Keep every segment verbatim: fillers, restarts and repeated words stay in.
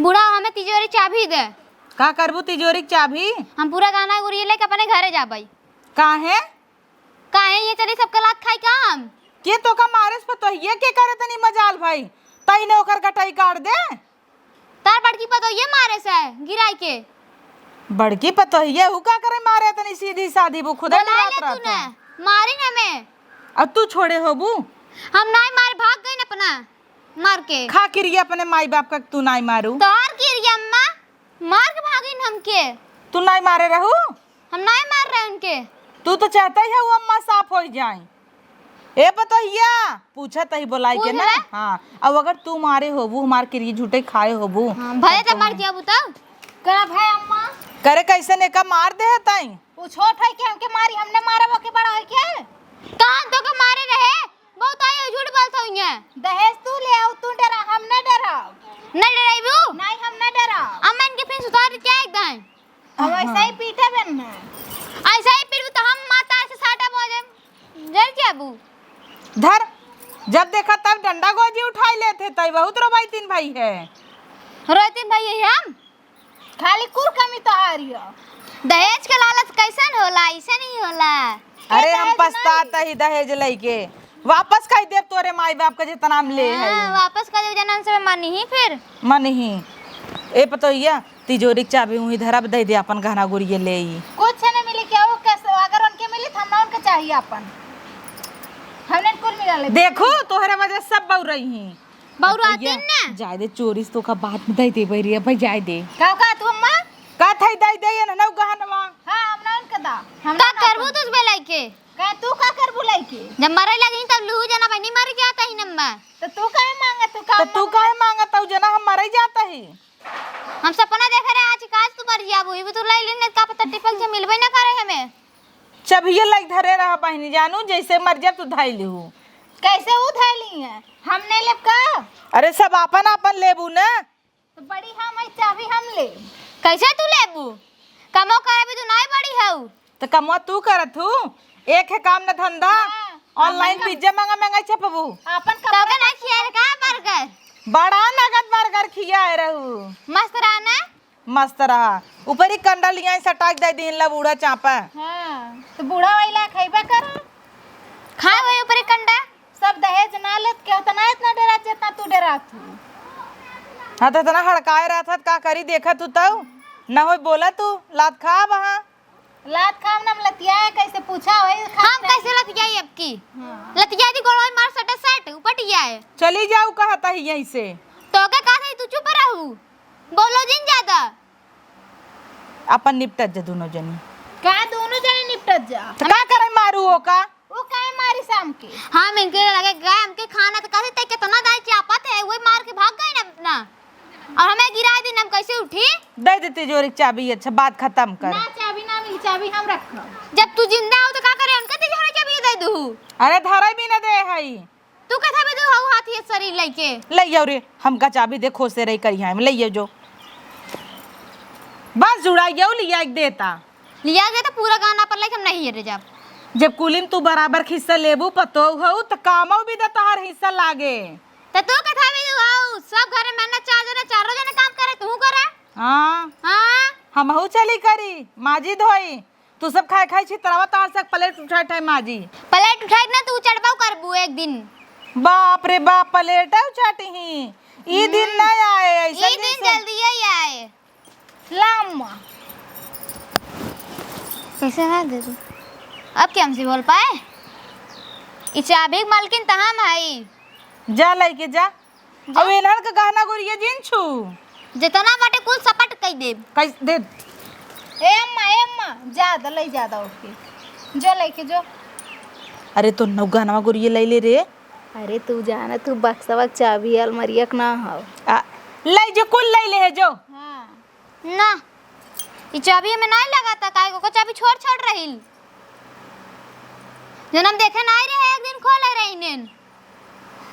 बूढ़ा, हमें तिजोरी चाभी दे। का करबू तिजोरी के चाभी? हम पूरा गहना गुरिया लेके अपने घरे जाबई। काहे? काहे ये चली सबके लात खाई का हम? के तोका मारे से पतोहिए के करे तनी मजाल भाई? तई ने ओकर गटई काट दे। तार बड़की पतोहिए मारे से गिराई के। बड़की पतोहिए हु का करे मारे तनी सीधी साधी, वो खुदे बोला डरात ले तू रहता। ने, मारी न हमें। अब तू छोड़े होबू? हम नाई मारे, भाग गई न अपना मार के। खा किरिया अपने माई बाप का तू नाई मारू। तोहर किरिया अम्मा, मार के भागिन हमके। तू नाई मारे रहू? हम नाई मार रहे उनके। तू तो चाहता ही है वो अम्मा साफ हो जाए। ए पतोहिया, पूछा तही बोलाई के पूछ ना। ले। हाँ, अब अगर तू मारे होबू, हमार किरिया झूठे खाए होबू। हाँ, भले तब तो तो मार मर जाबू तब। का भाई अम्मा? करे कैसे ने का मार दे है ताई? वो छोट है के हमके मारी, हमने मारा वो के बड़ा है के? कहाँ तो के मारे रहे? बहुत आई हो, झूठ बोलत हो इहाँ। दहेज तू ले आओ, तू डरा, हम न डराओ। न डराइबू? नहीं, हम न डराओ। अम्मा इनके फिर सुधार क्या एकदम? हम ऐसा ही पीटे बन है। ऐसा ही पीटबू तो हम माता ऐसे साटा बोले। जर जाबू। धर, जब देखा तब डंडा गोजी उठाई लेते, तई बहुत रोबाई तीन भाई है। रोए तीन भाई है हम। खाली कुल कमी तो आ रही हो। दहेज के लालच कैसन होला? ऐसे नहीं होला। अरे, हम दहेज पछतात नहीं। ही दहेज लइके। वापस कई देब तोरे माई बाप के जितना हम ले हाँ, है। वापस कई देब, जनम से मानी ही फिर। मानी ही। ए पतोहिया, तिजोरी के चाबी उही धरब, दे दे अपन गहना गुरिया ले ई। कुछ नहीं मिली क्या? वो कैसे, अगर उनके मिली तो हम ना उनके चाहिए अपन। हमने कुल मिला ले। देखू, तोहरे वजह से सब बउरई ही। बउरई पतोहिया, आतीन ना। जाए दे, चोरी से तोका बाद में दे देबे रे, भाई जाए दे। का कहत हू अम्मा? कहत है दे दे, ये ना गहनवा। हाँ, हम ना उनके दा। हम का ना करबू अपन। तुझ बे लइके? का तू का करबू लइके? जब मरे लगी तब लूहू जना बहनी मर जाता ही नम्मा। तो तू काहे मांगत हू का तो हम तू मांगत? काहे मांगत हू जना हम मरे जाता ही? हम सपना देखे रहे आज, काज तू मर जाबू, ई भी तू लइ लेने का पता टिपक से मिलबे ना करे हमें। चबिये लग धरे रहा बहिनी जानू, जैसे मर जा तू धाई लिहू। कैसे उ धाई ली है? हम नहीं लेब का? अरे सब आपन आपन लेबू ना। तो बड़ी हम है, चाबी हम ले। कैसे तू लेबू? कमो करे भी तू नहीं बड़ी हऊ। तो कमवा तू करत हू, एक है काम न धंधा, हाँ, online pizza मंगा मंगा छपबू। अपन तो कपड़ा के ना खिया का burger? बड़ा नगद burger खियाए रहू। मस्त रहा ना? मस्त रहा। ऊपरी कंडा लियाई सटाक दे दीन ला बूढ़ा चापा। हाँ, तो बूढ़ा वही ला खइबा कर। खा वही ऊपरी कंडा। सब दहेज ना लेत के उतना इतना डरा जितना तू डरा तू। हाँ, तो इतना हड़काए रहा था, का करी देखा तू तऊ? ना होई बोला तू, लात खा वहाँ। लात खाब ना, हम लतियाए कैसे पूछा होई, खा हम कैसे लतियाई अब की? हाँ। लतियाई दी गोड़वा मार सटे सट, उपट जाए। चली जाऊ कहता ही यहीं से। तो के कहा था तू चुप रहू, बोलो जिन ज्यादा। अपन निपटत जा दोनों जनी। का दोनों जनी निपटत जा? तो का करे मारू हो का? वो काहे मारी शाम के? हम इनके लगे गए, हमके खाना तो कहते ते कितना दाई चापत है, वही मार के भाग गए ना अपना। और हमें गिरा दिन हम कैसे उठी? दे दे तिजोरी के चाबी, अच्छा बात खत्म कर। ना, चाबी ना मिली, चाबी हम रखब। जब तू जिंदा हो तो का करे, उनके तिजोरी चाबी दे दू। अरे धरे भी ना दे हई। तू कथा भी तू हऊ हाथी शरीर लइके। ले जाओ रे, हमका चाबी दे, खोसे रही करिया में, ले जाओ जो। बस जुड़ा गया, लिया एक देता। लिया गया तो पूरा गाना पर लाइक हम नहीं हेरे जाब। जब कुलिन तू बराबर खिस्सा लेबू पतोह हऊ, त कामो भी दे तोहर हिस्सा लागे। त तू कथा भी तू हऊ, सब घरे में ना चार जने, चारों जने काम करे, तू करे। हाँ। हाँ। हमहू चली करी, माजी धोई। तू सब खाए खाए छितरावा, तार से plate उठाए उठाए माजी। Plate उठाए ना, तू चढ़बाऊ करबू एक दिन। बाप रे बाप, plate उठाटी ही। ई दिन हम्म। ना आए, ऐसा ई दिन से जल्दी ही आए। लामा। कैसे है दीदी? अब क्या हमसे बोल पाए? ई चाबी के मालकिन तहाँ हम हई। जा लइके जा। जा। अब इन्हन के गहना गुरिया जिन छू। जितना बाटे कुल सपट कई देब। कई दे। ए अम्मा, ए अम्मा, जा द, लई जा द ओके। जो लइके जो। अरे तो नौ गहनवा गुरिया लई ले रे। अरे तू जाना, तू बक्सवा के चाबी अलमारिया के ना हव। आ, लई जो, कुल लई ले है जो। हाँ। ना, ई चाबी में नाहीं लगाता, काहे को चाबी छोट छोट रहिल। जन हम देखे नाहीं रहे, एक दिन खोले रही नेन।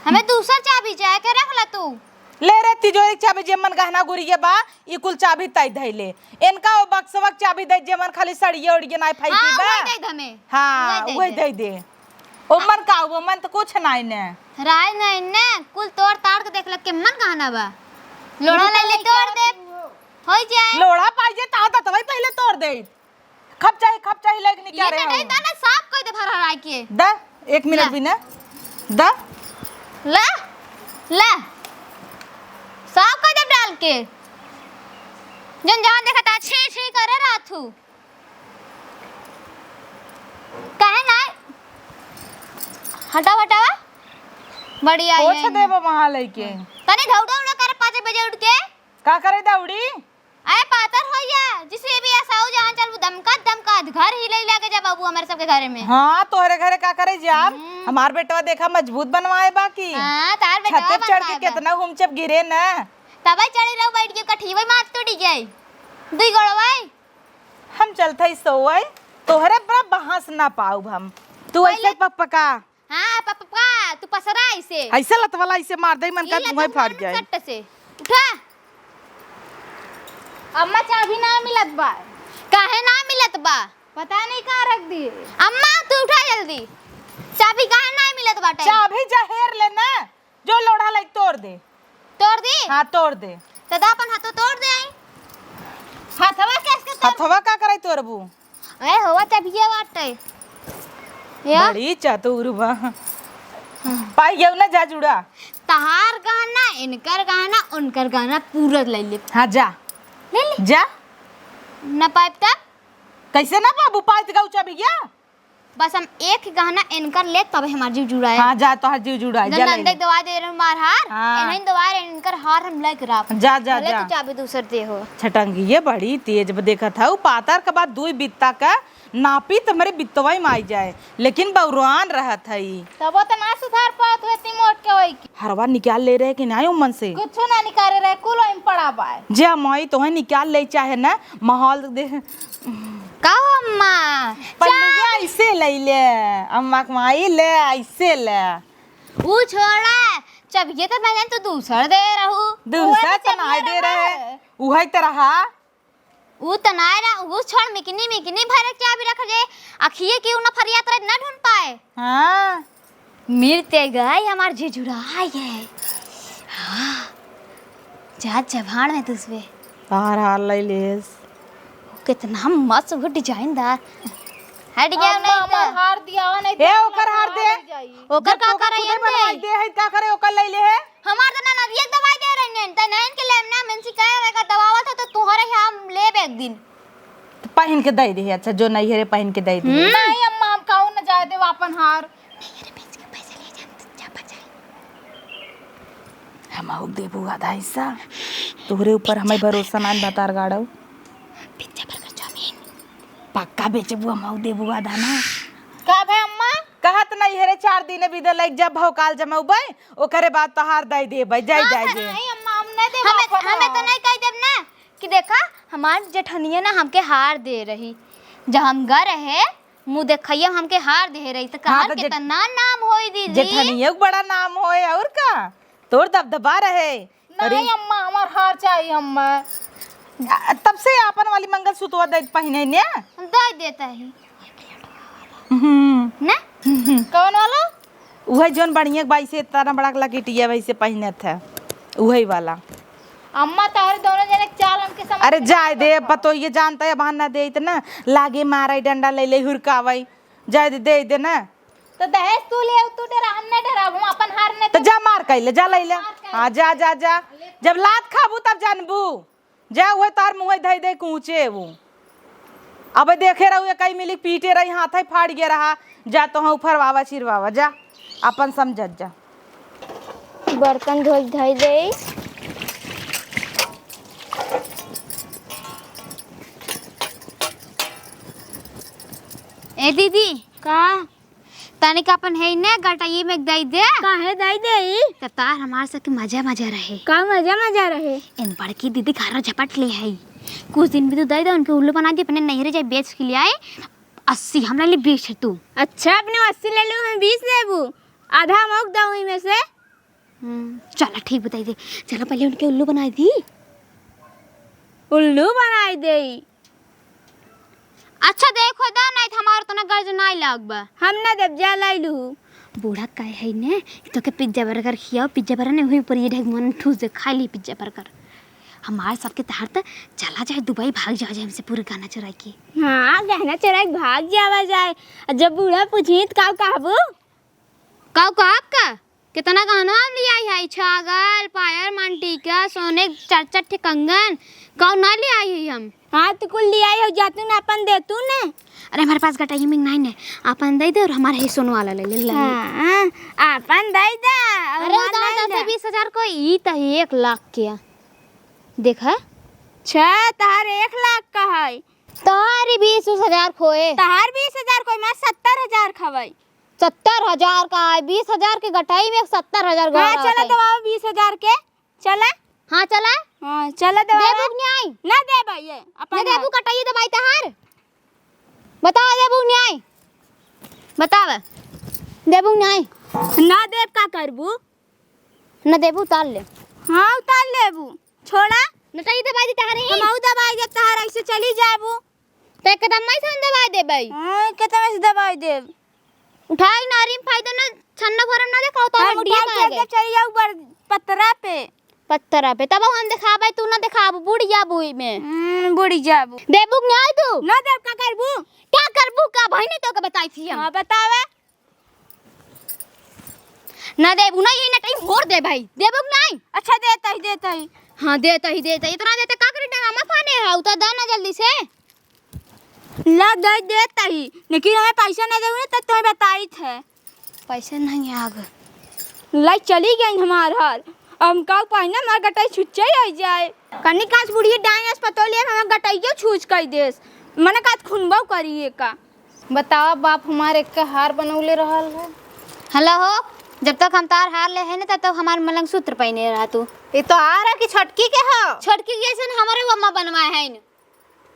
हमें दूसर चाबी चाहे के रख ला तू। ले रे तिजोरी के चाबी, जे मन गहना गुरिया बा, ई कुल चाबी तई धई ले। इनका वो बक्सवा के चाबी दे, जे मन खाली सड़िया उड़िया नाहीं फेंकी हाँ, बा। वही दे दे हमें। हाँ, वही दे वही दे। दे दे। ओ मन का, वो मन तो कुछ नाहीं ने। राय नाहीं ने, कुल तोड़ ताड़ के देख लग के मन गहना बा। लोढ़ा लइ ले, तोड़ दे। होइ जाए। लोढ़ा पाइ जाए, ता दतवइ पहिले तोड़ दे। खप चाही, खप चाही, लाइक नहीं क्या ये रहे तो हो। दाना साफ कइ दे भर हराइ के। दा, एक मिनट ला। भी ना। दा। ला, ला। साफ कइ दे डाल के। जन जहाँ देखा ता छी छी करे रहत हूँ। काहे ना? हटावा, हटावा। बढ़िया पोछ है। देबो वहाँ लइके। तनी धौड़ा उड़ा कर पाँच बजे उठ के। का करे दौड़ी? अरे पातर होइ जा, जिसे भी ऐसा हो जहाँ चल वो दमकत दमकत घर ही ले लेके जा बाबू हमारे सबके घरे में। हाँ, तोहरे घरे का करे जाब? हम्म। हमार बेटवा देखा मजबूत बनवाए बाकी। हाँ, तार बेटवा छते पे चढ़ के बनवाए बा। कितना घूमचब गिरे ना। तबे चढ़ी रहो बैठ के कठीवई मार टूटी जाई। दुई गोड़वाई। हम चलत हई सोवई, तोहरे पर बहस ना पाउब हम। तू पहले ऐसे पकपका। हाँ, पकपका, तू पसरा ऐसे। ऐसे लतवला ऐसे मार दे, मन ई का लत मुँह फाड़ मार जाए। सट्ट से। उठा। अम्मा, चाभी ना मिलत बा। काहे ना मिलत बा? पता नहीं कहाँ रख दिए। अम्मा, तू उठा जल्दी। चाभी काहे ना मिलत बाटे? चाभी जहेर ले ना। जो लोढ़ा लाइक तोड़ दे। तोड़ दी? हाँ, तोड़ दे। तो दा अपन हाथों तोड़ दे आई। हथवा कैसे तोड़? हथवा का कराई तोड़बू? ए, हवा तब ये बाटे। या? बड़ी चतुर बा। हाँ। पाई गयो ना, जा जुड़ा। तहार गहना, इनकर गहना, उनकर गहना पूरा ले ले। हाँ, जा। ले ले। जा। ना पाइब तब? कैसे ना पाबू? पाइत गऊ चाबी गया? बस हम एक गहना इनकर ले, तबे हमार जीव जुड़ाए। हाँ, जा, तोहार जीव जुड़ाए, जब जा, नंदे ले। दवा दे रहे हमार हार, हाँ। इन्हीं दवा रहे, इनकर हार हम लेके राख। जा, जा, भले जा। तू चाबी दूसर दे हो। छटंगी ये बड़ी तेज ब-, देखत है, उ पातर के बाद दुई बित्ता का नापी त हमरे बित्तवा में आई जाए, लेकिन बौरान रहत है। तबो त ना सुधार पावत हुए, इतनी मोट के होई की। हरवा निकाल ले रहे कि नाहीं उमन से? कुछ ना निकाले रहे, कुल ओइम पड़ा बाय। जे माई तोहे निकाल ले चाहे ना, माहौल दे। का हो अम्मा? पल्लुआ ऐसे ले ले, अम्मा के माई ले, ऐसे ले। ऊ छोड़ा, जब ये तो मैं जान तू दूसर दे रहू। दूसर उहे तो तो नाहीं दे रहे, उहे तो रहा। ऊ त नाय ना, ऊ छोड़, मिकनी, मिकनी भरे के चाबी रख दे। अखिए के ऊ ना फरियात रहे, ना ढूंढ पाए। हाँ। मिलते गए हमार जीव जुड़ाए गए। हाँ। जा जबान में तुसबे। हार, हार ले लेस। कितना मस्त वो डिजाइनदार। हट गया अम्मा, नहीं तो। हमार हार दिया, नहीं ए, तो ओकर हार दे। ओकर जब का तोके करे खुदे अंदर? बनवाई दे है, का करे ओकर ले ले है? हमार त ननदिया के दवाई दे रही हैं, त नैन के लेब ना, मिनसी कहे रहेगा दवावत हो त तोहरे यहाँ हम लेब एक दिन। त पहिन के दे दे, अच्छा, जो नैहरे पहिन के दे दे। हम्म। नहीं अम्मा, हम कहूँ न जाए देब अपन हार। नैहरे बेच के पैसा ले जा, तू जा बचाई। हम आउ देबू आधा हिस्सा, तोहरे ऊपर हमें भरोसा ना बतार गाड़ो। Pizza burger chowmein. पक्का बेचबू, हम आउ देबू आधा ना। का भे अम्मा? कहत नैहरे चार दिन बिदे लग जा भौकाल जमौबै, ओकरे बाद तोहार दइ देबै, जाई हाँ, जाई त जे। नहीं अम्मा, हम नहीं देब हमें, अपन हमें तो हार। नहीं कह देब ना कि देखा, हमार जेठनिया ना हमके हार दे रही। जब हम ग रहे, मुँह देखइया हमके हार दे रही, त हाँ, कहार त जेठ-, केतना नाम होई दीदी। जेठनिया के बड़ा नाम होए, और का? तोर दबदबा रहे। अरे। नहीं अम्मा, हमार हार चाहिए अम्मा। आ, तब से आपन वाली मंगलसूत्रवा दे पहिने ने। हम दे देता ही। हम्म। ना? हम्म। कौन वाला? उहे जौन बढ़िया बाई से इतना बड़ा लकेटिया वैसे पहिनत है, उहे वाला। अम्मा, तोहरे दोनों जने के चाल हमके समझ अरे में जाए नहीं दे, आवत बा। पतोहिए जानता है, बहाना दे इतना लागे मारे डंडा ले ले हुरकावे। जाए दे, दे दे ना। तो दहेज तू ले, तू डरा, हम नहीं डराब, हम अपन हार नहीं तो जा मार कइले, जा लइले। मार कइले। हाँ, जा, जा, जा। जब लात खाबू तब जानबू। जा, उहे तार मुँह धइ दे कूचे वो। अबे देखे रहू, एकई मिली पीटे रही, हाथ ही फाड़ गया रहा। जा तो हाँ, उफरवावा, चिरवावा, जा। अपन समझत जा। बर्तन धोइ धइ दे। ए दीदी। का? तनिक अपन है ने गटई में दइ दे। काहे दइ देई? त तार हमार सबके मजा मजा रहे। का मजा मजा रहे? इन बड़की दीदी घर झपट ले है। कुछ दिन भी तू दइ दे, उनके उल्लू बना दे, अपने नैहरे जाए बेच के ले आए। अस्सी हमरा लिए बीस है तू। अच्छा, अपने अस्सी ले लू, हमें बीस देबू। आधा हम ओक दऊ इमे से। हम्म, चला ठीक बताई दे। चला पहले उनके उल्लू बनाई दी। उल्लू बनाई देई। अच्छा देखो दा, नहीं त हमार तो ना गर्ज नाई लाग बा। हम ना देब, जा लाई लू। बूढ़ा काहे है ने, तो के पिज्जा बर्गर खियाओ, पिज्जा बर्गर ने वही ऊपर ये ढेक मन ठूस दे, खा ली पिज्जा बर्गर। हमार सबके तहार त चला जाए दुबई, भाग जावा जाए हमसे पूरे गहना चुराई के। हाँ, गहना चुराई के भाग जावा जाए। आ जब बूढ़ा पूछी त काऊ कहबू? काऊ कहब का? कितना गहना हम लियाई है, छागल, पायल, मनटीका, सोने के चार चार ठे कंगन, काऊ ना लियाई है हम। हाँ, त कुल लियाई हो, जा तू ना अपन दे तू ने। अरे, हमारे पास गटाई में नाई ने, अपन दे दे और हमारे ही सोन वाला ले ले, ले ले। हाँ, अपन दे दे, और अरे, हमार उतार नहीं दे। दे। बीस हजार को, ई त है एक लाख के। देखा। छे, तहार एक लाख का है। तहार ही बीस हजार खोए। तहार बीस हजार कोई, मार सत्तर हजार खवाई। सत्तर हजार का है, बीस हजार के गटाई में सत्तर हजार हाँ, गहरा चला होता है। दबाओ बीस हजार के, चला। हाँ, चला। हाँ, चला दबाओ। देबू कि नहीं? ना दे भाई, ये अपन ना देबू, है। गटाई दबाई तहार। बताओ, देबू कि नहीं? बतावा, देबू कि नहीं? ना देब का करबू? ना देबू, उतार ले। हाँ, उतार लेबू। छोड़ा। नटाई दबाई दी तहारे ही। हम आऊ दबाई देब तहार, ऐसे चली जाबू। तो एक कदम में से हम दबाई देबै। हाँ, एक कदम से दबाई देब। उठाई नारी में फायदा ना, छन्ना भरम ना देखा, उतार हम उठा उठा के के आगे। चली जाऊ बर-, पतरा पे। पतरा पे। तब हम देखाबै, तू ना देखाबू, बुढ़ जाबू ई में। हम्म, बुढ़ जाबू। देबू कि नहीं तू? ना देब, का करबू? का करबू का? भाई नहीं तो के बताई थी हम। हाँ, बतावे। ना देबू ना, ये नटई मोर दे भाई। देबू कि नहीं? अच्छा, देता ही, देता ही। हाँ, देता ही, देता ही। इतना देते का करी, डरामा फाने है, उतर दे ना जल्दी से। ला, दे, देता ही। लेकिन हमें पैसा नहीं देबू ना, तब तुम्हें बताई थे। पैसे नहीं है आग। लाई चली गई हमार हार। अब हम का पाई ना, हमार गटाई छुच्छे ही हो जाए। कनी कास बुढ़िया डाइन अस्पताल ले, हमार गटाइयो छूछ कई देस। मने कास खुनबो करी एका। बतावा बाप हमार एक हार बनौले रहल है। हला हो, जब तक हम तार हार ले है ना, तब तक हमार मलंग सूत्र पहिने रहा तू। ई तोहार है कि छोटकी के हो? छोटकी के ऐसन हमारे वो अम्मा बनवाए हैं।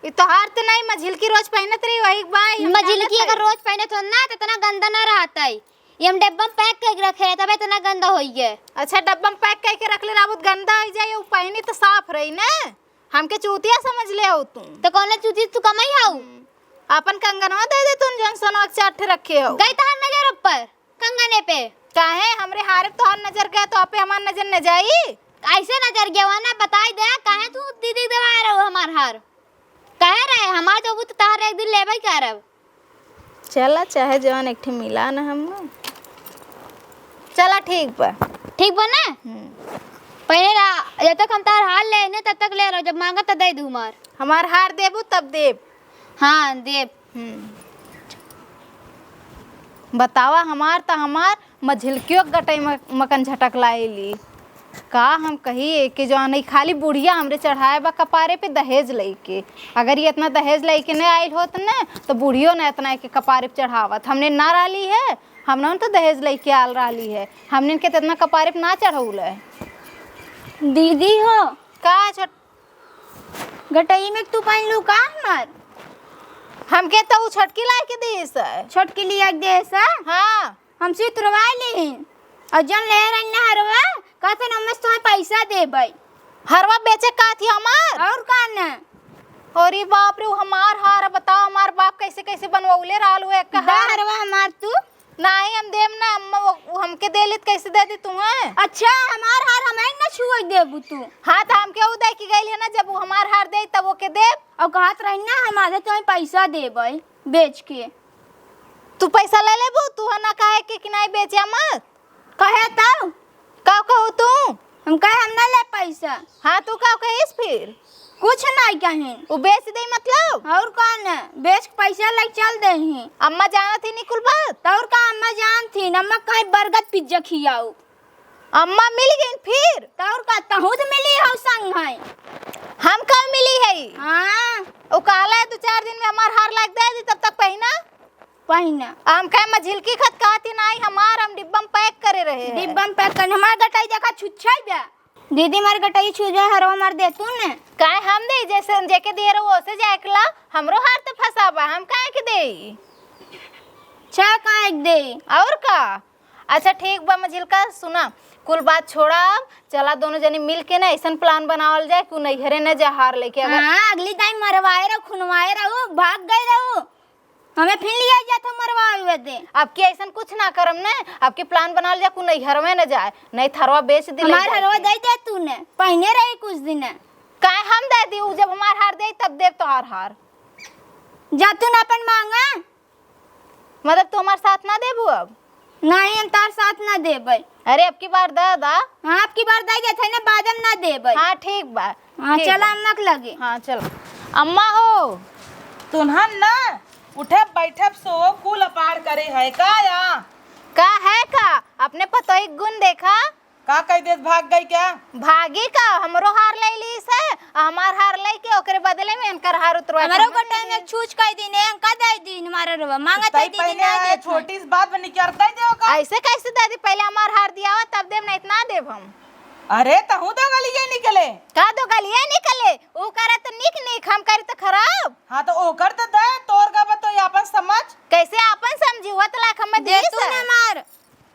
ई तोहार त नहीं, मझिलकी रोज पहिनत रही, वही बा, ई हम मझिलकी जानत अगर हई। रोज पहिनत हो ना, त इतना गंदा ना रहत है। ये हम डब्बा में पैक करके रखे रहे, तबे इतना गंदा होई है। अच्छा, डब्बा में पैक करके रख ले रहबू, त गंदा हो जाए, उ पहिनी त साफ रही ना। हमके चूतिया समझ ले हो तू। तो कौन चूतिया तू कमाई हाउ? हम्म। अपन कंगनवा दे दे तू, जौन सोनवा के चार ठे रखे हो। गई तहार नजर ऊपर कंगने पे। काहे हमरे हारे पे तोहार नजर गया तो आपे हमार नजर न जाई? ऐसे नजर गया हुआ ना, बताई दे, काहे तू दीदी दबा रहे हो हमार हार? कहे रहे हमार देबू तो तहार एक दिन लेबे करब। चला, चाहे जौन एक ठे मिला ना हम। चला, ठीक बा। ठीक बा ना? हम्म। पहले रा-, जब तक हम तार हार ले ने, तब तक ले रहो, जब मांगा तो दे दू हमार। हमार हार देबू तब देब। हाँ, देब। हम्म। बतावा, हमार त हमार मझिलकियो के गटई म-, मकन झटक लाइली। का हम कही, एके जौन ई खाली बुढ़िया हमरे चढ़ाए बा कपारे पे दहेज लइके। अगर ये इतना दहेज लइके न आइल होत न, तो बुढ़ियो न इतना एके कपारे पे चढ़ावत। हमने ना रहली है, हमने तो दहेज लइके आल रहली है, हमने के इतना कपारे पे ना चढ़ौले। दीदी हो। का छोट- गटई में तू पहन लू का हमार? हमके तो उ छोटकी लाइके देस। छोटकी लिया के देस? हाँ। हमसे तुरवा लेहिन। और जौन ले रही ना हरवा, कहते न, "हमें तुम्हें पैसा देबै।" हरवा बेचे का थी हमार? और का न? अरे बाप रे, उ हमार हार, बताओ, हमार बाप कैसे कैसे बनवौले रहल हुए एक दा हार। हरवा हमार तू। नाहीं, हम देम ना, अम्मा, उ, उ हमके दे लेत, कैसे दे दे तू, हैं? अच्छा, हमार हार हमें न छुए देबू तू। हाँ, तो हमके उ दे के गइल है ना, जब उ हमार हार दे, तब ओके देब। और कहत रही ना, हम आधे तुम्हें पैसा देबै, बेच के। तू पैसा ले लेबू, तू है ना कहे के कि नाहीं बेचे मत। कहे तब? का कहू तू? हम कहे हम ना ले पैसा। हाँ, तू का कहिस फिर? कुछ नाहीं कहीं। उ बेच दे मतलब? और का न, बेच के पैसा ले चल देही। अम्मा जानत ही निकुल बात? तो और का अम्मा जानत ही, अम्मा कहीं बर्गर पिज्जा खियाऊ। अम्मा मिल गई फिर? तो और का, तहूँ तो मिली हो संग है। हम का मिली है? हाँ। उ कहला है दो चार दिन में हमार हार लाग दे दी, तब तक पहिना। पहिना। हम कहे मझिलकी खत कहती नाहीं हमार, हम डिब्बा में पैक करे रहे हैं। डिब्बा में पैक करने, हमार गटाई देखा छुच्छाई बा। दीदी, हमार गटाई छू जाए, हरवा मार दे तू ने। काहे हम दे, जैसे जेके दिए रहो, ओसे जाए के ला, हमरो हार तो फंसा बा, हम काहे के देई? अच्छा, काहे के देई? और का? अच्छा, ठीक बा मझिलका, सुना, कुल बात छोड़ा अब, चला दोनों जनी मिल के ना ऐसन प्लान बनावल जाए कि उ नैहरे न जा हार लेके। अगर हाँ, अगली टाइम मरवाए रहो, खुनवाए रहो, भाग गए रहो। हमें फिर लिया जात हो मरवावे दे। अब की ऐसन कुछ ना करम ने, अब की प्लान बना लिया, कु नैहरवे न जाए, नहीं थरवा बेच दे, ले हमार जाए हरवा के। दे दे तू ने, पहिने रही कुछ दिन। काहे हम दे दी? उ जब हमार हार दे तब देब तोहार हार। जा तू ना अपन मांगा। मतलब तू हमार साथ ना देबू अब? नहीं, हम तार साथ ना देबै। अरे अब की बार दे दा। हाँ, अब की बार दे देत है ना, बाद में ना देबै। हाँ ठीक बा। हाँ, ठीक चला बा। अम्मा के लगे। हाँ चला। अम्मा हो। तुन्हन ना उठब बैठब सो कुल अपार करे है का या? का है का? अपने पतोई के गुण देखा। का कह देत, भाग गई क्या? भागी का, हमरो हार ले ली से, आ हमार हार लेके ओकरे बदले में इनकर हार उतरवा के हमरो हम को दे टाइम दी। एक छूछ कह दीने, अंका दे दीन, हमारे रवा मांगत तई है दीदी, पहले ना आए, देत है। छोटी सी बात में निकरता ही देओ का? ऐसे कैसे दे दी? पहले हमार हार दियावा तब देब, नहीं इतना देब हम। अरे तहू दो गलिये निकले। का दो गलिये निकले? ऊ करत निक निक, हम करी त खराब। हाँ तो ओकर त दे, तोर का बा तो ये अपन समझ। कैसे अपन समझी? हुआ तलाक हमें दे दी तू से। ना मार।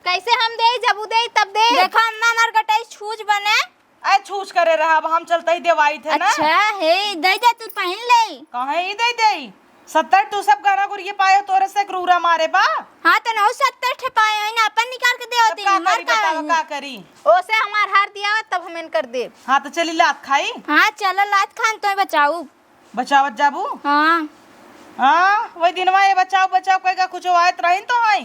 कैसे हम देई, जब उ देई तब देई। देखा अम्मा, हमार गटई छूछ बने। अरे छूछ करे रहा, अब हम चलते ही देवाई थे ना। अच्छा, हे, दे दे, तू पहिन ले। कहे ही दे दे। सत्तर तू सब गहना गुरिये पाए तोरे से क्रूरा मारे बा। हाँ, तो नौ सत्तर ठे पाए है ना, अपन निकाल के दे तब होती, का हमार करी, का बतावा, है? का करी? ओसे हमार हार दिया, तब हम इनकर देब। हाँ, तो चली लात खाई। हाँ, चलो लात खान तो बचाऊ। बचावत जाबू? हाँ। हाँ, वही दिनवा ये बचाओ, बचाओ कह के कुछ आयत रही तो है।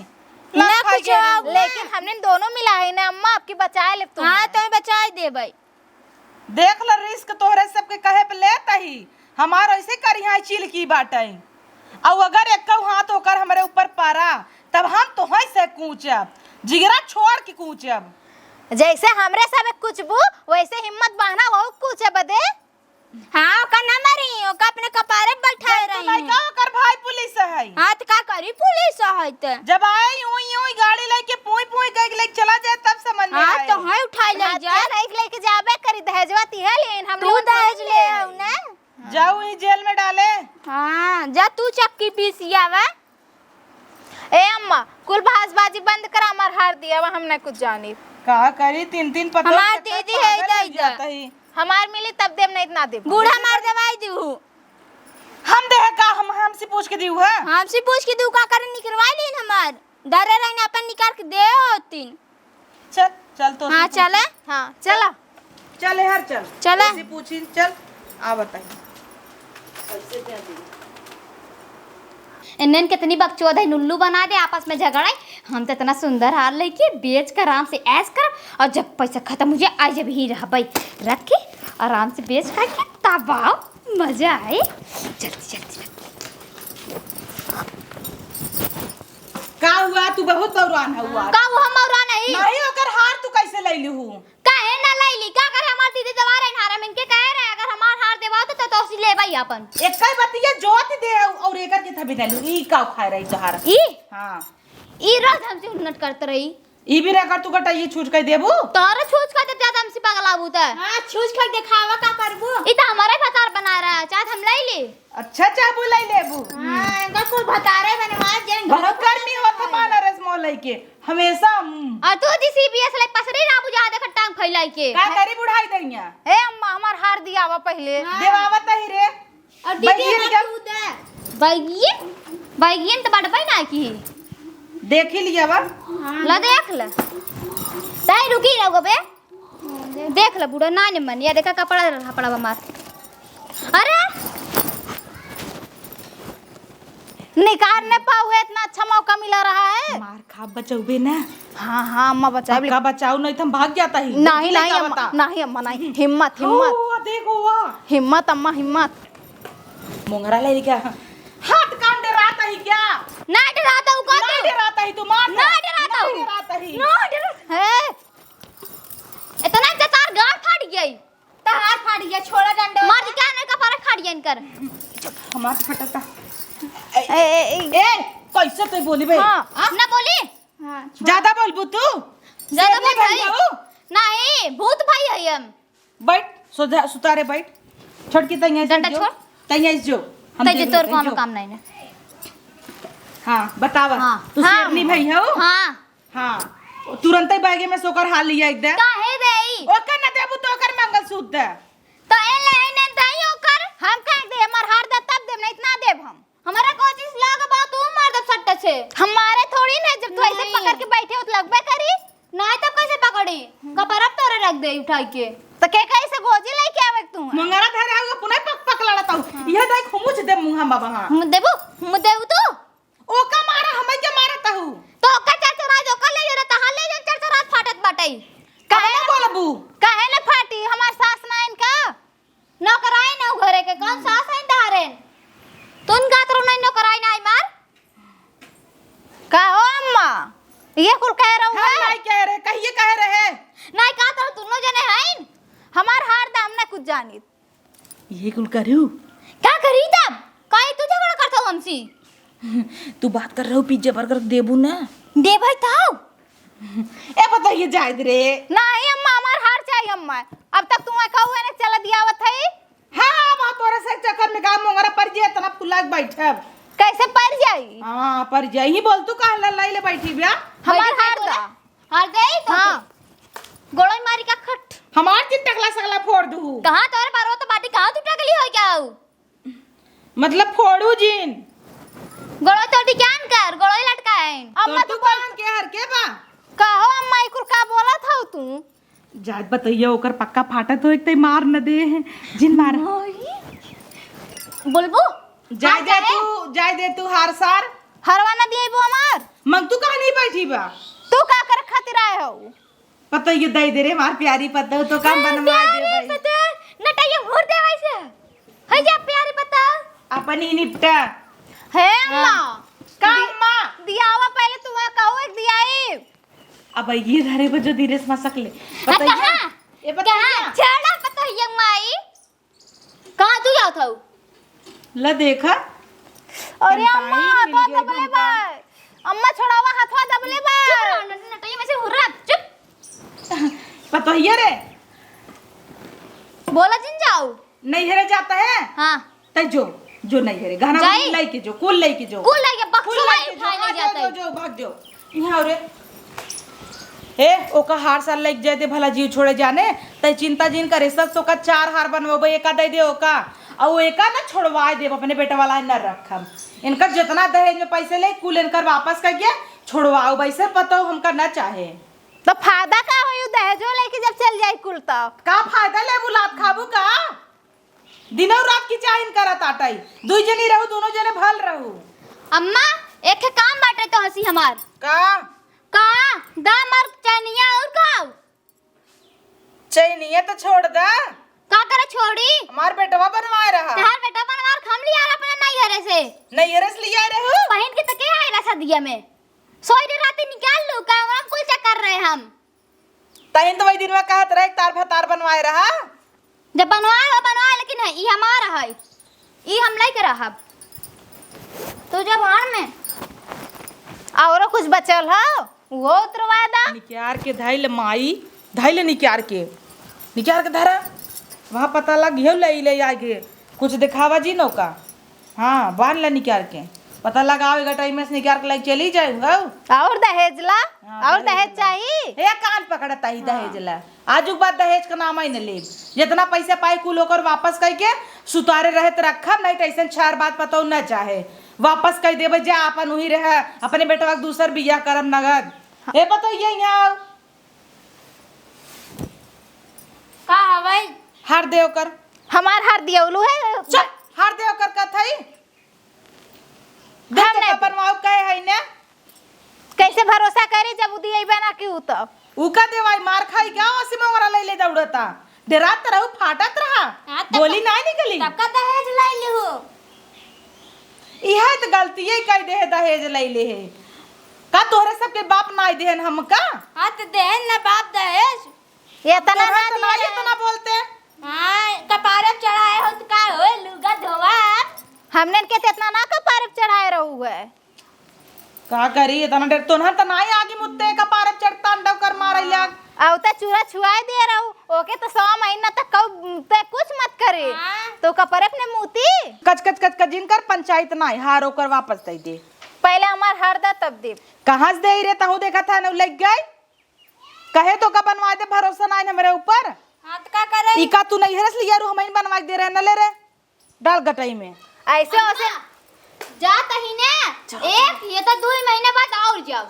ना ना खाई कुछ के हो। लेकिन हमने दोनों मिला है ना अम्मा, आपकी बचाए ले तू। हाँ, तो बचाए देबै। देख ल रिस्क तोहरे सबके कहे पे लेत ही। हमार ऐसे करी है चिलकी बाटे। और अगर एक हाथ होकर हमरे ऊपर पड़ा, तब हम तोहई से कूचब। जिगरा छोड़ के कूचब। जैसे हमरे सब कूचबू, वैसे हिम्मत बांधा वहू कूचे बदे। हाँ, ओका ना मारी, ओका अपने कपारे बैठाए जब तू रही। लइका ओकर भाई पुलिस है। हाँ, त का करी पुलिस है त? जब आए यूं, यूं गाड़ी लेके पूई, पूई कह के लेके चला जाए तब समझ में हाँ, आए। तो है उठाई ले हाँ, जा। ते नहीं लेके जाबे करी, दहेजवा तिहे लेन, हम तू लोग दहेज नहीं ले ले। आओ ना। जाऊ ही जेल में डाले। हाँ, जा तू चक्की पीसियावा। ए अम्मा, कुल बहसबाजी बंद करा, हमार हार दिया, अब हम नहीं कुछ जानी। का करी, तीन तीन पतोह हमार के दीदी है, पागल दे हो दे। जाता ही। हमार मिली तब देब, नहीं ना देब। बूढ़ा मार दवाई दीहू। हम दे है का, हम, हमसे पूछ के दीहू है? हमसे पूछ के दीहू का करे, निकरवा लीन हमार। डरे रही ना, अपन निकाल के दे होतीन। चल, चल तो हाँ, चले। हाँ, चला। चल यार, चल। चला। ऐसे पूछी, चल। आ बताई। इन्हन कितनी बकचोद है, उल्लू बना दे, आपस में झगड़े। हम तो इतना सुंदर हार लेके बेच कर आराम से ऐश करब, और जब पैसा खत्म हो जाए, आई जब ही रहबे, रख के आराम से बेच करके तब आओ, मजा आए। जल्दी, जल्दी, जल्दी। का हुआ? तू बहुत बौरान हुआ। का हुआ? हम बौरान नहीं। नहीं, ओकर हार तू कैसे ले लिहू? काहे ना लैली? का करे हमार दीदी जवार है, हम इनके कहे रहे, अगर हमार हार देवा तो, तो, तो उसी लेबई अपन। एक कई बतिया जोत दे और एकर के थबे ना लू। ई का खाए रही तोहार? ई? हाँ। ई रोज हमसे उन्नट करत रही। ई भी ना कर, तू कटा ये छूछ कर देबू? तोरे छूछ कर देब, ज्यादा हमसे पगलाबू त। हाँ, छूछ कर देखावा का करबू? ई त हमारे भतार बना रहा है, चाहे हम लैली। अच्छा, चाबू लाई लेबू। हाँ, इनका कुल भतारे बनवा, जेन बहुत गर्मी होत है माला रसमलाई के, हमेशा, हम्म। और तू जी सीबीएस लाई पसरी ना बुझा, देख टांग फैलाई के। का करी बुढ़ाई दइया? ए अम्मा, हमार हार दियावा पहले। हाँ। देवावत ही रे। और दीदी बैगियन हमार क्या? दूध है। बैगियन? बैगियन तो बड़बे ना की। देखी लिया बा। हाँ। ला देख ले। तई रुकी रहो बे। देख ले बूढ़ा, ना निमन, या देखा कपड़ा, कपड़ा बा मार। अरे! निकार न पाऊ है, इतना अच्छा मौका मिला रहा है। मार खा बचौबे ना। हाँ, हाँ, अम्मा बचाए पक्का बचाऊ, नहीं तो हम भाग जाता ही। नहीं, नहीं, अम्मा, नहीं, अम्मा, नहीं। हिम्मत, हिम्मत। हुआ, देखो हुआ। हिम्मत, अम्मा, हिम्मत। मोंगरा ले क्या? हाथ कान डराता ही क्या? ना डराता हूँ, कौन ना तू? डराता ही तू, मार ना दो। डराता ना हूँ। डराता ही। ना डरा-, हे। इतना जतार गाड़ फाट गई। तहार फाट गया, छोड़ा डंडा। मार के क्या नहीं कपारे फाट गया इनकर। हमार फटता। ए, ए, ए, ए। ए, कैसे तू बोली बे? हाँ। आ? ना बोली। हाँ, छोड़ा। ज्यादा बोलबू तू? ज्यादा शेरनी बोल भाई। भाई हो? नहीं, भूत भाई है हम। बैठ, सुधा-, सुतारे बैठ। छोटकी तैया से डंडा जो। छोड़। तैया से जो। हम तैया देख तोर लेते हैं, कोनो जो। काम नहीं ना। हाँ, बतावा। हाँ। तू हाँ। शेरनी भाई हो? हाँ। हाँ, तुरंते बैगे में से ओकर हार लिया एकदम। काहे देई? ओकर न देबू तो ओकर मंगलसूत्र दे। तो ए ले, ए न देई ओकर। हम काहे दे, हमार हार दे तब देब, नहीं इतना देब हम। हमारा कोशिश लाग बा, तू मार दे सट्टे से। हम मारे थोड़ी ना, जब तू ऐसे नहीं। पकड़ के बैठे हो तो लगबे करी। नहीं तो कैसे पकड़ी? कपड़ा तोरे रख दे उठाई के। तो के कैसे गोजी लेके आवे तू? मंगरा हम बाबा, हाँ। हम देबू, हम देबू तू? ओका मारा, हमें के मारत हऊ? तो ओका चरचरात, ओका ले जरा, तहार ले जरा चरचरात फाटत बाटई। काहे काहे ना बोलबू? काहे ना फाटी? हमार सास नाइन का? नौकराइन हऊ घरे के, कौन सास है तहारे? तुन गात रहो नहीं नौकराइन आई मार? का हो अम्मा? ये कुल कह रहू हम है? नहीं कह रहे, कहिए कह रहे। नहीं कहा तो तुनो जने हैं? हमार हार दाम ना कुछ जानित। ये कुल करू? का करी तब? काहे तू झगड़ा करत हो हमसे? तू बात कर रहू, पिज्जा बर्गर देबू ना? देबै तब। ए, पता ये जाए दे रे। नहीं अम्मा, हमार हार चाहिए अम्मा। अब तक तुम्हें कहू है ना, चला दियावत है। हाँ, हाँ, अब तोरे से चक्कर में गाँव मोंगरा पर जे इतना फुला के बैठब। कैसे पर जाई? हाँ, पर जाई। ही बोल, तू कहाँ लल्लाई ले बैठी बिया? हमार बैठी हार बोला। दा। हार दे तो हाँ। गोड़ोई मारी का खट। हमार चित टकला सकला फोड़ दू। कहाँ तोरे बारो तो बाटी, कहाँ तू टकली हो जाऊ? मतलब फोड़ू जिन। गोड़ोई तो डिजाइन कर, गोड़ोई लटकाइन। अम्मा तो तू तो कान के हर के बा? कहो अम्मा, ई कुल का बोलत हऊ तू? जात बतैया, ओकर पक्का फाटत हो, एक तई मार न दे। जिन मार। माई। बोलबू? जाय हार दे काहे? तू, जाय दे तू हार सार। हरवा न दिए बो हमार। मंग तू कहाँ नहीं बैठी बा? तू का करे खातिर आए हो? पतोहियो दे दे रे, हमार प्यारी पतोह, तो काम ए, बनवा दे प्यारी भाई। पतोह, नटैया घूर दे वैसे। है जा प्यारी पतोह। अपन ही निपटा। हे हाँ। माँ। का दि-, माँ? दियावा पहले तू वहाँ कहो एक दियाई। अब ये धरे पर जो धीरे से मसक ले। पतोहिया। कहाँ? ए पतोहिया। कहाँ? छेड़ा पतोहिया माई। कहाँ तू जात हऊ? ल देखा। अरे अम्मा, हथवा दबले बा। अम्मा छोड़ावा, हथवा दबले बा। चुप रहो, नट-, नटैया में से हुर्रा, चुप। पतोहिया रे। बोला जिन जाऊ। नैहरे जाता है? हाँ। तै जो, जो नैहरे। गहना जाई? गुहना लेके जो, कुल लेके जो। कुल लेके, बक्सवा कुल लेके उठाए जो, नहीं हाँ, जाता जो, है। जो, जो, भाग जो। यहाँ रे। ए, ओका हार सार लइक जाए दे, भला जीव छोड़े जाने। तै चिंता जिन करे, सस ओका चार हार बनवाबे, एका दे दे ओका। अउ एका न छोड़वाए देब, अपने बेटा वाला न रखम। इनका जितना दहेज में पैसे ले, कुल इनकर वापस करके छोड़वाओ, वैसे पतोह हमका न चाहे। तो फायदा का होई, उ दहेजो लेके जब चल जाई कुल तो? का फायदा लेबू, लात खाबू का? दिनौ रात की चाहिन करत आटई। दुई जनी रहू, दोनों जने भल रहू। अम्मा, एक ठे काम बाटे तो हंसी हमार। का? का? दाम और चैनिया और का? चैनिया तो छोड़ दा। का करे छोड़ी? हमार बेटवा बनवाए रहा। तहार बेटा बनवार हम लिया अपने नैहरे से। नैहरे से लिया रहू? पहिन के तो के आए रहा सदिया में? सोई रे राती निकाल लू का? हम कुल चक्कर रहे हम। तहिन तो वही दिन में कहत रहे, तार भतार बनवाए रहा। जब बनवाए हो, बनवाए, लेकिन है, ई हमार है, ई हम लेके रहब। तू जब हर में औरो कुछ बचल हो, वो उतरवा दा। निकाल के धइल माई, धइल निकाल के, निकाल के धरा। वहाँ पता लग गयो, ले, ले आगे कुछ दिखावा जी नौका। हाँ, बांध ला निकाल के। पता लगाओ, एक टाइम में से निकाल के लेके चली जाए, हो? और दहेज ला? हाँ, और दहेज दहेज ला। चाहिए? हे, कान पकड़ता ही हाँ। दहेज ला। आजुक बाद दहेज का नाम ही न लेब। जितना पैसा पाई, कुल ओकर वापस करके सुतारे रहत रखब, नहीं तो ऐसे चार बात पतौ न चाहे। वापस कर देबे, जा अपन वही रह, अपने बेटवा के दूसर बियाह करब नगद। हाँ। हे पतौ, ये यहाँ आओ। का हवई? हार दे ओकर। हमार हार दियौलू है। चुप, हार दे ओकर कथई। देख हम के नहीं बनवाओ कहे है ने? कैसे भरोसा करी जब उ दिए बना कि उ तब? उ का देवाई, मार खाई क्या ओसी मोंगरा ले ले दौड़ता? डरात रहू, फाटत रहा। हाँ, तब बोली का, नहीं निकली। तब का दहेज लाई लिहू? इहे त गलतिये कई दे है, दहेज लैले है। का तोहरे सबके बाप नाई देहन हमका? हाँ, त देहन ना बाप दहेज। ये तना तोहरे ना त नाई दिए। इतना बोलते। हाँ, कपारे पे चढ़ाए हो त का हो, लुगा धोवा। हमने के त इतना ना कपारे पे चढ़ाए रहू है। का करी, इतना देर तोहन त नाई आगी मुत्ते कपारे पे चढ़ तांडव कर मारे लग। अउ त चूरा छुआए दिए रहू, ओके त सौ महीना तक कऊ पे कुछ मत करे। हाँ। तो कपरे अपने मूती। कच कच कच कच जिनकर पंचायत नाई, हार ओकर वापस दे दे। पहले हमार हार दा तब दे। कहाँ से दे रे, तहू देखा था न लग गई। कहे तो का बनवा दे, भरोसा नाई हमरे ऊपर। हाँ, त का करे? ई का तू नैहरे से लिया रू, हमइन बनवा के दे रहे न ले रे। डाल गटई में। ऐसे वैसे अम्मा, जात ही ने। जात एक, ही। ये तो दो ही महीने बाद और जाओ।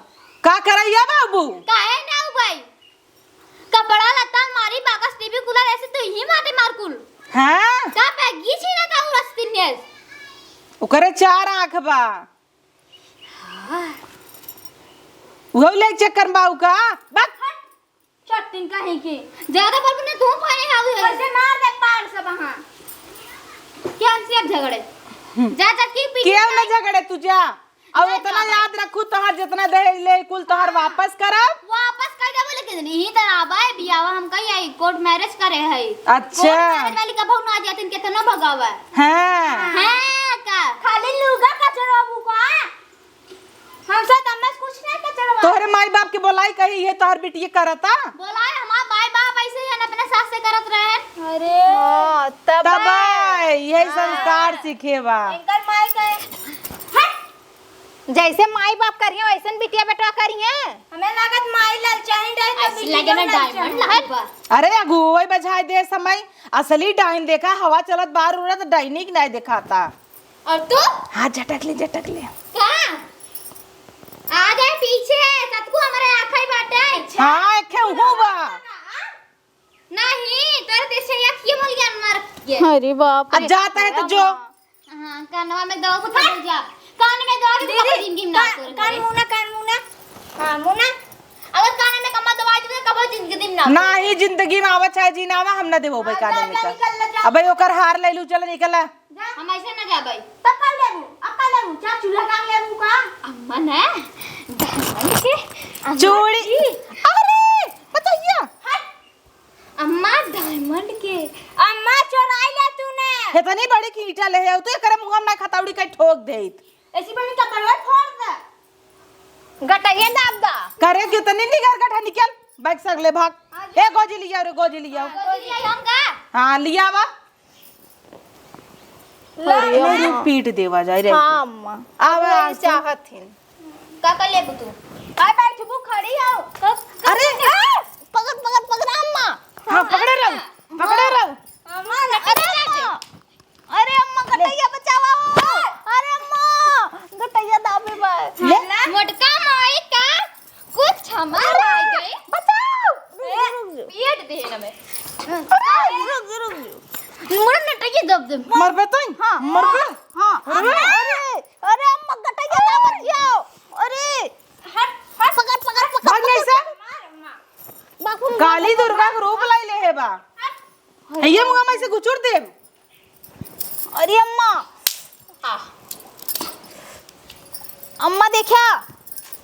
का करैया बाबू? काहे ना हो भाई? कपड़ा लत्ता, अलमारी, बाकस, टीवी, कूलर, ऐसे तो ही माटे मार कुल। हाँ? का पैगी छी ना का उरस्ती ने? करे चार आँख बा। हाँ। उहो ले चक्कर में बाऊ का? बक। चट्टिन कहीं की। ज्यादा बोलबू ना तू पानी हावी हो। कैसे मार दे पार सब हाँ। क्या हमसे अब झगड़े? हम्म। जा, जा, की पीछे केव ना जाए? झगड़े तू जा। और जा, इतना जा भाई। याद रखू, तोहार जितना दहेज ले, कुल तोहार हाँ। वापस करब। वापस कर देबो, लेकिन यही तरह आबे बियावा हम कही आई, court marriage करे है। अच्छा। Court marriage वाली का भौना जातिन केतना भगावा। हाँ। हाँ, का? खाली लुगा कचरवाबू का? हमसे तो बस कुछ नहीं कचरवा। तोहरे माई बाप के बोलाई कही, ये तोहर बिटिया करता? बोलाए, हमार माई बाप ऐसे ही है ना, अपने सास से करत रहे। अरे। हाँ, तब तब आए। आए, यही हाँ। संस्कार सीखे बा। इनकर माई कहे, "हट।" जैसे माई बाप करिए, वैसन बिटिया बेटवा करिए। हमें लागत माई ललचाइन रही तो ऐसे बिटिया लगे ना ललचाइन। Diamond लागत बा। अरे अगुवई बझाए दे समय, असली डाइन देखा, हवा चलत बार उड़त, डाइनिक नहीं देखाता। और तू? हाँ, झटक ले, झटक ले। का? आ जाए पीछे, सतकू हमारे आँखई बाटे। हाँ, एक ठे उहो बा। नहीं, तोरे ते से एक ये मल ज्ञान मार के। अरे बाप रे। अब जाता है तो जो। हाँ, कानवा में दवा को तब जा। कान में दवा के दीदी, कबो जिंदगी में ना का-, तोरे कान मुना, कान मुना। हाँ, मुना। अगर कान में कमा दवा दे, कबो जिंदगी में ना। ना ही जिंदगी में आवा चाहे जी ना आवा, हम ना देबो भाई हाँ, कान जा, में जा, का। निकल ले, जा। अबे ओकर हार ले लू, चल निकल आ। जा। हम ऐसे ना जाबै। तब का लेबू? अब का लेबू? चार चूल्हा का लेबू का? अम्मा ना, diamond के, अम्मा चूड़ी। जी। अरे, बताइए। हट। अम्मा diamond के। अम्मा चोराई ले तूने। इतनी बड़ी की ईंटा ले है, तू एकरे मुंह में ना खतौड़ी के ठोक देत। ऐसी बड़ी कपड़वा फोड़ दे। गटैया दाब दा। करे कितनी निगर गठा निकल, बैग से अगले भाग। हाँ जी। ए गोजी लिया रे, गोजी लिया। हाँ, गोजी लिया हम का? हाँ, लिया बा। ला। अरे, मेरी पीट देवा जाए रे। हाँ, अम्मा। आवा, वही आज तो। चाहत हिन। का कर लेबू तू? आ, बैठबू, खड़ी हो। अरे, ए, पकड़, पकड़, पकड़, अम्मा। हाँ, पकड़े रहो, पकड़े रहो। अम्मा, अरे, अम्मा। अरे, अम्मा, गटैया बचावा हो। अरे, अम्मा, गटैया दाबे बा। ले। मोटका माई का कुछ हमार आ गई। बचाओ। रुक, रुक, रुक। पेट दे ना मैं। अरे, रुक, रुक, रुक। मुड़ नटैया दब दे। मरबे तो? हाँ। मरबे? हाँ। अरे, अरे, अरे, अम्मा, गटैया ना बचियो। अरे। हट, हट। पकड़, पकड़, पकड़, भाग पकड़। ऐसे। बाप रे, काली दुर्गा के रूप लाई ले है बा। हट। ये मुंह में से गुचुर दे। अरे अम्मा। आ। अम्मा देखा।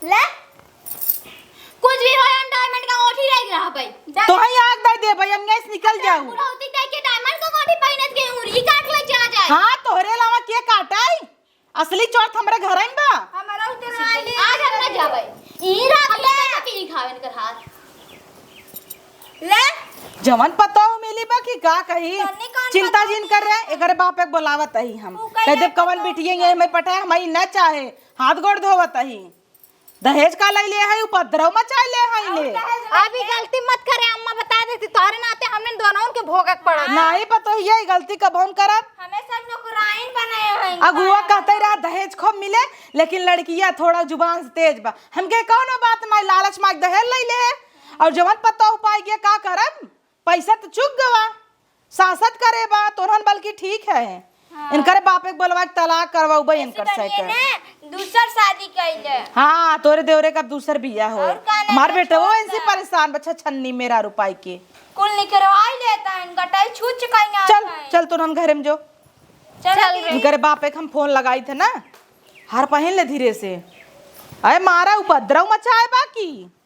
ले। कुछ भी हो, हम diamond का अंगूठी रह गया भाई। तो ही आग दे दे भाई, हम यहीं से निकल जाऊ। बुढ़ौती कह के diamond का अंगूठी पहनत के उंगली काट ले चला जाए। हाँ, तोहरे अलावा के काटाई? असली चोर त हमरे घर में बा। हमारा उतर आइली। आज हम ना जाबै। ई रात ले तो पी खावे इनकर हाथ। ले। जवन पतोह मिली बा कि का कही? तन्नी कौन चिंता पतोह जिन कर रहे, एकरे बाप एक बोलावत अही हम। ऊ कह दे कहिए कवन पतोह बिटिया ये हमें पटाए, हमारी ना चाहे। हाथ गोड़ धोवत अही। दहेज का लई ले है, उपद्रव मचाए ले है ले। अभी गलती मत करे, अम्मा बता देती, तोहरे नाते हमने दोनों के भोगक पड़ा। नहीं पतोहिया, ई गलती कबहुन करब। हमें सब नौकराइन बनाए हैं। अगुआ कहते रहा दहेज खूब मिले, लेकिन लड़किया थोड़ा जुबान से तेज बा। हमके कौनो बात ना, लालच मार दहेज लई ले है। और जवन पतोह पाई गया का करब? पैसा तो चुक गवा, सासत करे बा, तोरहन बल्कि ठीक है। हाँ। इनकर बाप एक बोलवा के तलाक करवाउबे इनकर से कर। दूसर शादी कैले। हाँ, तोरे देवरे का दूसर बियाह हो। और का ना हमार बेटा वो इनसे परेशान बच्चा छन्नी मेरा रुपाई के। कुल निकरवाई लेता है, इनका टाई छूच कहीं ना चल, चल तोरहन घरे में जो। चल रे। इनकर बाप एक हम फोन लगाई थे ना, हार पहन ले धीरे से। अरे मारा उपद्रव मचाए बाकी।